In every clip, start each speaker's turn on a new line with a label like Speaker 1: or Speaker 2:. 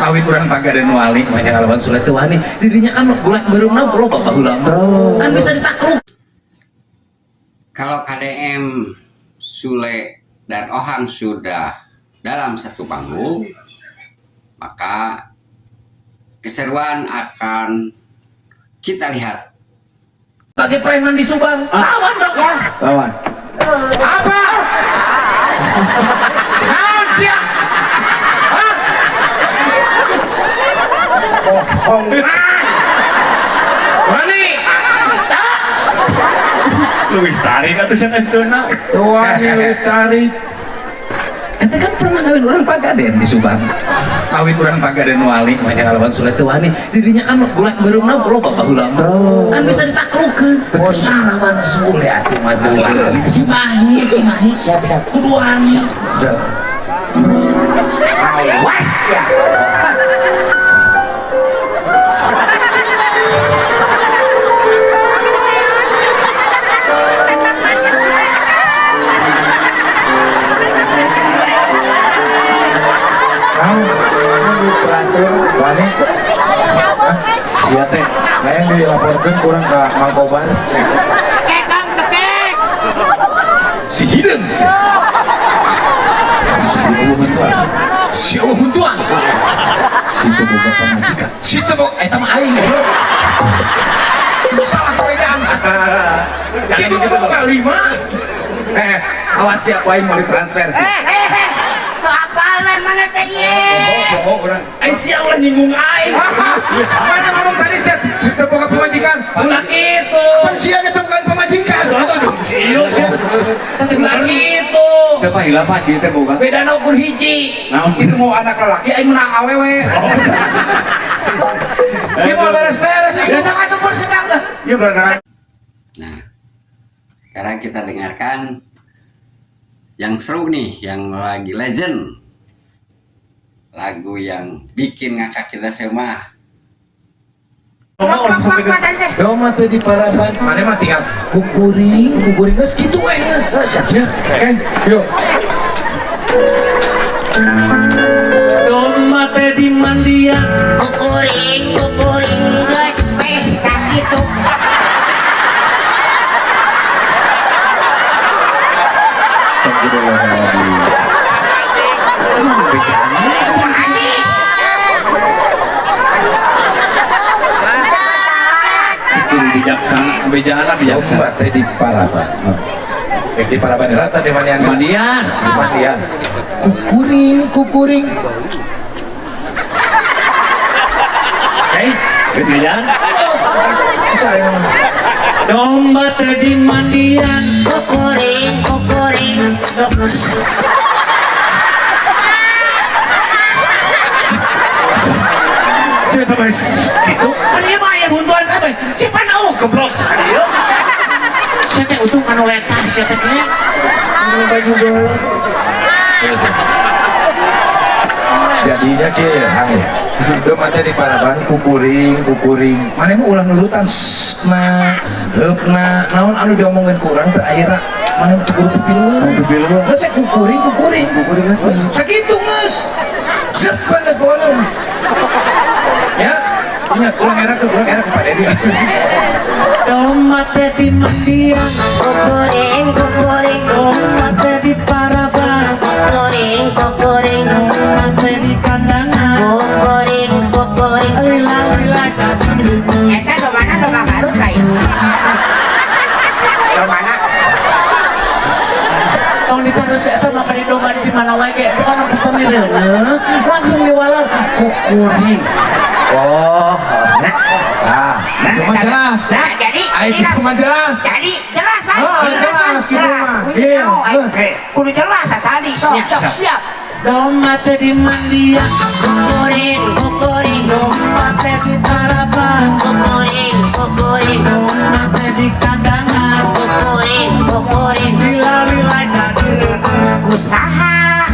Speaker 1: Kawin urang Pagaden Wali mah ngalawan Sule teu wani. Di dinya kan gulak beureumna loba baheula mah. Kan bisa ditakluk.
Speaker 2: Kalau KDM, Sule, dan Ohang sudah dalam satu panggung, maka keseruan akan kita lihat.
Speaker 1: Sebagai preman di Subang, lawan dong.
Speaker 3: Ya.
Speaker 4: Lawan.
Speaker 1: Apa? Naon sia? Hah? Bohong. Wani.
Speaker 4: Leuwih tarik atuh sia teh teuna.
Speaker 1: Wani leuwih tarik. Ente kan pernah ngawin urang Pagaden di Subang. Kawin urang Pagaden Wali mah ngalawan Sule teu wani. Di dinya kan gulak beureumna loba baheula mah. Kan bisa ditaklukeun. Lawan Sule atuh mah teu wani. Cimahi, Cimahi.
Speaker 3: Siap, siap.
Speaker 1: Kudu wani.
Speaker 3: Awas ya.
Speaker 5: Wani,
Speaker 4: Sia teh.
Speaker 5: lain dilaporkan kurang ke Mang Kobar.
Speaker 1: Si hideung sia. Si eueuh huntuan. Si eueuh huntuan.
Speaker 5: Si teu boga pamajikan.
Speaker 1: Si teu boga eta mah aing. Salah perbedaan. Kitu mah boga 5. Awas ya, ku aing mau ditransfer sih.
Speaker 3: Keapalan mana teh ieu?
Speaker 5: Bohong urang.
Speaker 1: Sia ulah nyinggung aing.
Speaker 5: Mana ngomong tadi sia si teu boga pamajikan?
Speaker 1: Ulah kitu.
Speaker 5: Pan sia ge teu boga pamajikan.
Speaker 1: Ulah kitu.
Speaker 4: Teu pahila pa sia teh boga.
Speaker 1: Bedana ukur hiji.
Speaker 4: Naon?
Speaker 1: Itu mau anak lelaki aing menang awewe.
Speaker 5: Ieu mau beres-beres
Speaker 1: Ya
Speaker 5: ieu.
Speaker 1: sok atuh pun sedang.
Speaker 4: Ieu gara-gara
Speaker 2: Nah, sekarang kita dengarkan yang seru nih, yang lagi legend. Lagu yang bikin ngakak kita semua.
Speaker 5: Doma teh di paraban, mana mah tinggal kukuring, kukuring geus kitu we geus. Siap nya. Oke, yuk.
Speaker 4: Doma teh di mandian.
Speaker 3: Kukuring, kukuring geus weh sakitu. Makasih. Bisa masalah.
Speaker 4: Kudu bijaksana, bejana bijaksana.
Speaker 5: Domba teh di paraban. Di paraban heula teh di mandian.
Speaker 4: Mandian.
Speaker 5: Di mandian. Kukuring, kukuring.
Speaker 4: Oke, geus bejaan.
Speaker 5: Bisa aing mah.
Speaker 4: Domba teh di mandian.
Speaker 3: Kukuring, kukuring.
Speaker 4: Sia teh geus kitu.
Speaker 1: Pan ieu mah aya huntuan kabeh. Si pan eueuh goblok sakali ieu. Sia teh untung anu letah sia teh ke.
Speaker 4: Baju golok.
Speaker 5: Jadinya kieu hang ya. Domba teh di paraban kukuring, kukuring. Maneh mah ulah nurutan na, heupna, naon anu diomongkeun ku urang teh ayeuna maneh mah teu kudu pipilueun.
Speaker 4: Pipilueun.
Speaker 5: Geus we kukuring, kukuring.
Speaker 4: Kukuring geus.
Speaker 5: Sakitu geus. Sep geus pokona. Ya, ingat ulang era ke urang era ke Pak Dedi.
Speaker 4: Domba teh di mandian.
Speaker 3: Kukuring, kukuring.
Speaker 4: Domba teh di paraban.
Speaker 3: Kukuring, kukuring.
Speaker 4: Domba teh di kandangan.
Speaker 3: Kukuring, kukuring.
Speaker 4: Lila lila
Speaker 3: Eta domana doma Garut kayu. Domana?
Speaker 6: Tong diterus eta makan domba di mana wae ge. Pokona pokona reuneuh langsung diwaler kukuring.
Speaker 5: Oh, nah, itu mah jelas.
Speaker 3: Nah, jadi
Speaker 5: Ayo itu mah jelas.
Speaker 3: Jadi jelas, Pak.
Speaker 5: Oh, jelas gitu mah. Iya,
Speaker 3: Kudu jelas ah, tadi. Sok, sok siap.
Speaker 6: Domba teh di mandian.
Speaker 3: Kukuring, kukuring.
Speaker 6: Domba teh di paraban.
Speaker 3: Kukuring, kukuring.
Speaker 6: Domba teh di kandangan.
Speaker 3: Kukuring, kukuring.
Speaker 6: Lila lila jadi reuneuh.
Speaker 3: Usaha.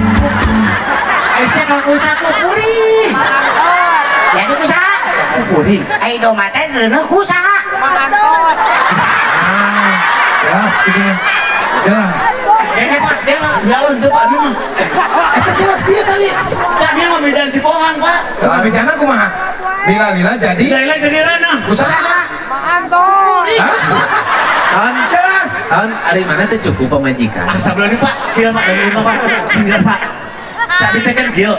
Speaker 6: Aisyah kalau usaha kukuring.
Speaker 3: Jadi usaha.
Speaker 6: Kukuring.
Speaker 3: Ai domba teh reuneuh usaha.
Speaker 5: Jelas gitu. Jelas.
Speaker 6: Kayaknya, Pak, dia mah jalan tuh, Pak, dia mah.
Speaker 1: Eta jelas pieu tadi.
Speaker 6: Pak, dia mah bejaan si Pohan, Pak.
Speaker 5: Lah bejana kumaha? Lila-lila jadi
Speaker 6: Lila jadi reuneuh.
Speaker 5: Usaha. Hah?
Speaker 1: An,
Speaker 5: Jelas.
Speaker 1: an, ari mana teh cukup pamajikan.
Speaker 6: Astagfirullah Pak, kieu Pak, dari rumah, Pak. Kieu, Pak. Cabi teh kan kieu.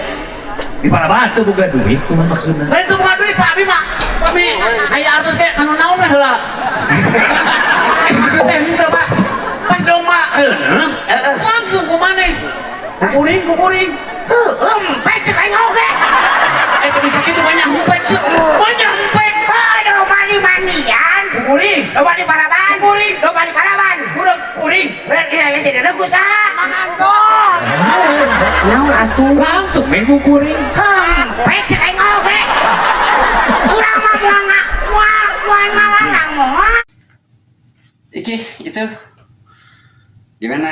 Speaker 6: Di Paraban.
Speaker 1: Teu boga duit kumaha maksudna?
Speaker 6: Lain tuh bukan duit, Pak, abi mah. Kami aya artos kayak kanu naon we heula. Itu teh henteu, Pak. Pas domba reuneuh, langsung ku maneh. Kukuring, kukuring.
Speaker 3: Heuh, empek cek aing oge.
Speaker 6: Eh, teu bisa kitu banyak empek, sih. Banyak empek.
Speaker 3: Heuh, domba di mandian.
Speaker 6: Kukuring.
Speaker 3: Domba di paraban.
Speaker 6: Kukuring.
Speaker 3: Domba di paraban.
Speaker 6: Udah kuring.
Speaker 3: Lila jadi reuneuh ku saha? Naon atuh?
Speaker 6: Langsung we kukuring.
Speaker 3: Heuh, cek aing oge. Urang mah moal moal moal ngalarang moal.
Speaker 2: Iki itu gimana?